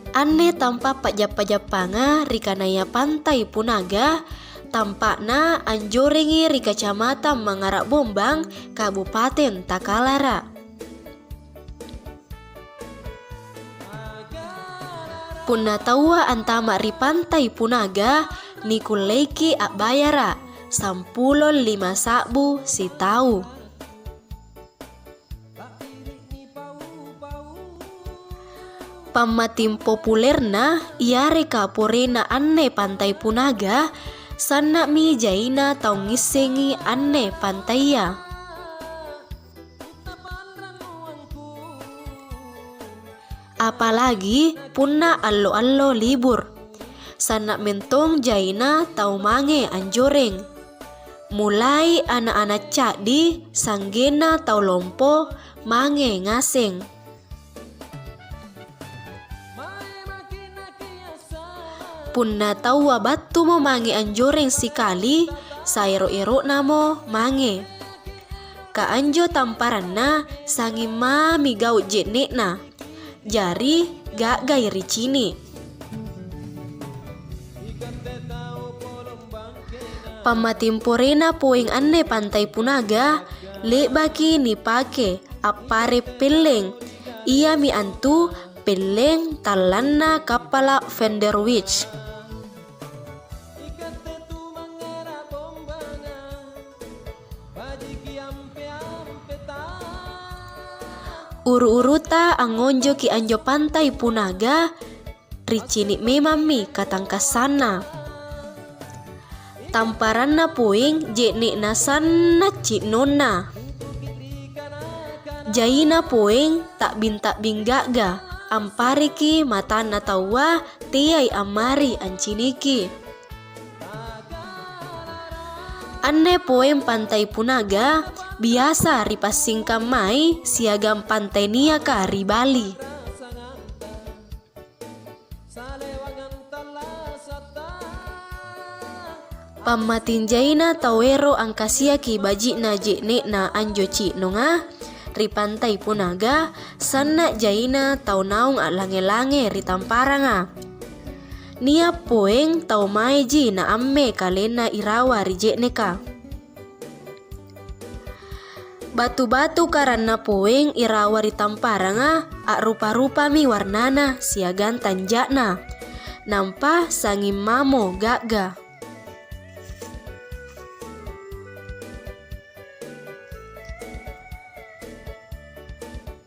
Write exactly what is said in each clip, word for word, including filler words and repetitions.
Anne tampa' pa'jappa-jappanga rikanaya Pantai Punaga, tampa'na anjorengi ri Kacamatan Mangara Bombang, Kabupaten Takalara'. Punna taua antama' ri Pantai Punaga, nikulleiki a'bayara', sampulo lima sa'bu sitau. Pammating populerna yareka porena anne Pantai Punaga, sanna'mi jaina tau ngissengi anne pantaiya. Apalagi punna allo-allo libur, sanna' mentong jaina tau mange anjoreng. Mulai ana'-ana' ca'di, sa'genna tau lompo mange ngaseng. Punna taua battumo mange anjoreng sikali, saero'-ero'namo mange. Ka anjo tamparanna sanging mami gau' je'ne'na, jari ga'gai ricini'. Pammatimporena poeng anne Pantai Punaga le'baki nipake appare' pelleng, iami antu pelleng tallanna kappala' Van der Wijck. Uru-uruta angngonjoki anjo Pantai Punaga, ricini' memammi katangkassanna. Tamparanna poeng je'ne'na sanna' ci'nonna. Jaina poeng ta'bing-ta'bing ga'ga, ampareki matanna taua teai ammari anciniki. Anne poeng Pantai Punaga biasa ripassingkammai siagang pantai niaka ri Bali. Pammating jaina tau ero' angkasiaki baji'na je'ne'na anjo ci'nonga ri Pantai Punaga, sanna' jaina tau naung a'lange-lange ri tamparanga. Nia' poeng tau maeji naamme kalenna irawa ri je'neka. Batu-batu karanna poeng irawa ri tamparanga a'rupa-rupami warnana siagang tanja'na, nampa sanging mamo ga'ga.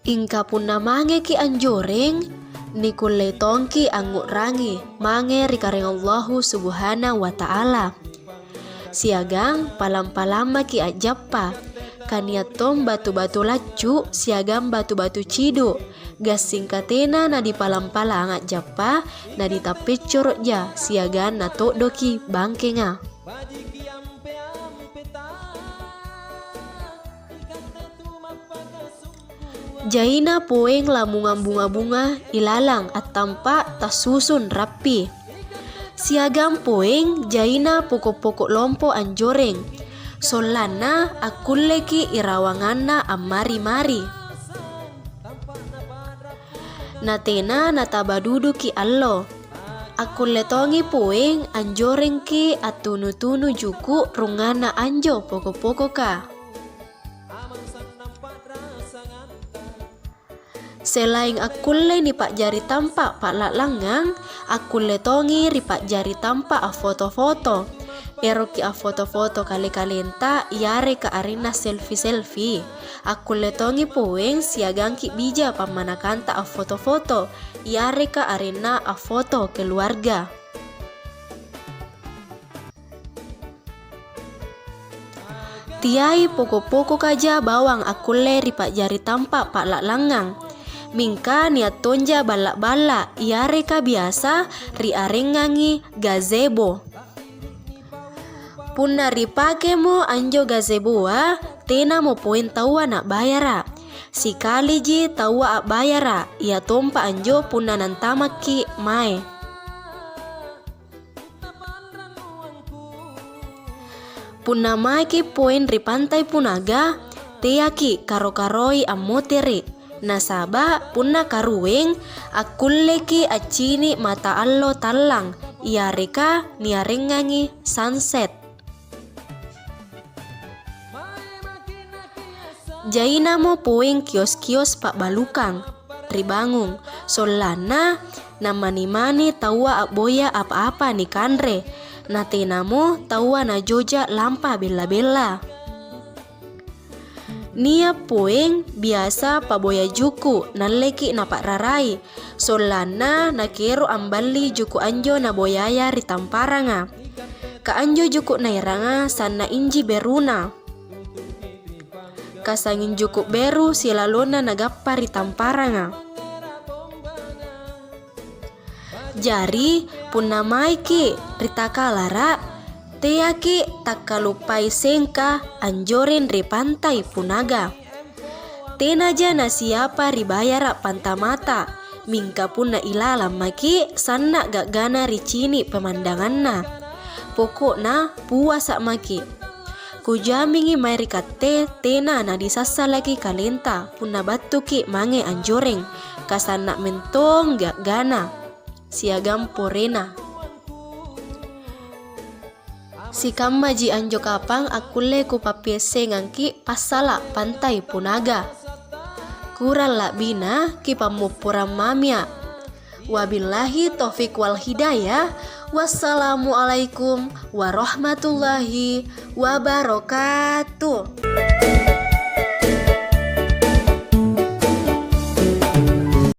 Ingka punna mangeki anjoreng, nikulle tongki angngu'rangi mange ri Karaeng Allahu Subhanahu wa Ta'ala. Siagang palang-palang maki' a'jappa, kania' tong batu-batu laccu' siagang batu-batu cidu', gassing katena nadipalang-palang a'jappa, naditappecco'ro'ja siagang nato'doki bangkenga. Jaina poeng lamungang bunga-bunga ilalang attampa' tassusun rappi. Siagang poeng jaina poko'-poko' lompo anjoreng, sollanna akkulleki irawanganna ammari-mari. Natena nataba duduki allo. Akkulle tongi poeng anjorengki attunu-tunu juku' runganna anjo poko'-pokoka. Selaing akkulle nipa'jari tampa' pa'la'langngang, akkulle tongi ripa'jari tampa' affoto-foto. Eroki affoto-foto kale-kalenta yareka arenna selfie-selfie. Akkulle tongi poeng siagangki bija pammanakanta affoto-foto yareka arenna affoto keluarga. Teai poko'-pokokaja bawang akkulle ripa'jari tampa' pa'la'langngang. Mingka nia' tonja balla'-balla' yareka biasa riarengngangi gazebo. Punna ripakemo anjo gazeboa, tenamo poeng taua na'bayara'. Sikaliji taua a'bayara', iatompa anjo punna nantamakki' mae. Punna maeki' poeng ri Pantai Punaga, teaki' karo-karoi ammotere'. Nasaba' punna karueng, akkulleki' accini' mata allo tallang, yareka niarengangi sunset. Jainamo poeng kios-kios pa'balukang ribangung, sollanna namani-mani taua a'boya apa-apa nikanre, natenamo taua najoja lampa bella-bella. Nia' poeng biasa paboya juku' nalleki' napa'rarai, sollanna nakero' amballi juku' anjo naboyaya ri tamparanga. Ka anjo juku' naeranga sanna' inji beruna. Kasanging juku' beru silalonna nagappa ri tamparanga. Jari, punna maeki' ri Takalara', teaki' takkaluppai sengka anjoreng ri Pantai Punaga. Tenaja nasiapa ribayara' pantamata, mingka punna ilalang maki', sanna' ga'gana ricini' pemandanganna. Poko'na puasa' maki'. Kujamingi mae ri katte tena nadisassalaki kalenta punna battuki' mange anjoreng, ka sanna' mentong ga'gana siagang porena. Sikammaji anjo kapang akkulle kupappiassengangki' passala' Pantai Punaga. Kurang la'bina kipammopporang mamia'. Wabillahi taufik wal hidayah. Wassalamualaikum warahmatullahi wabarakatuh.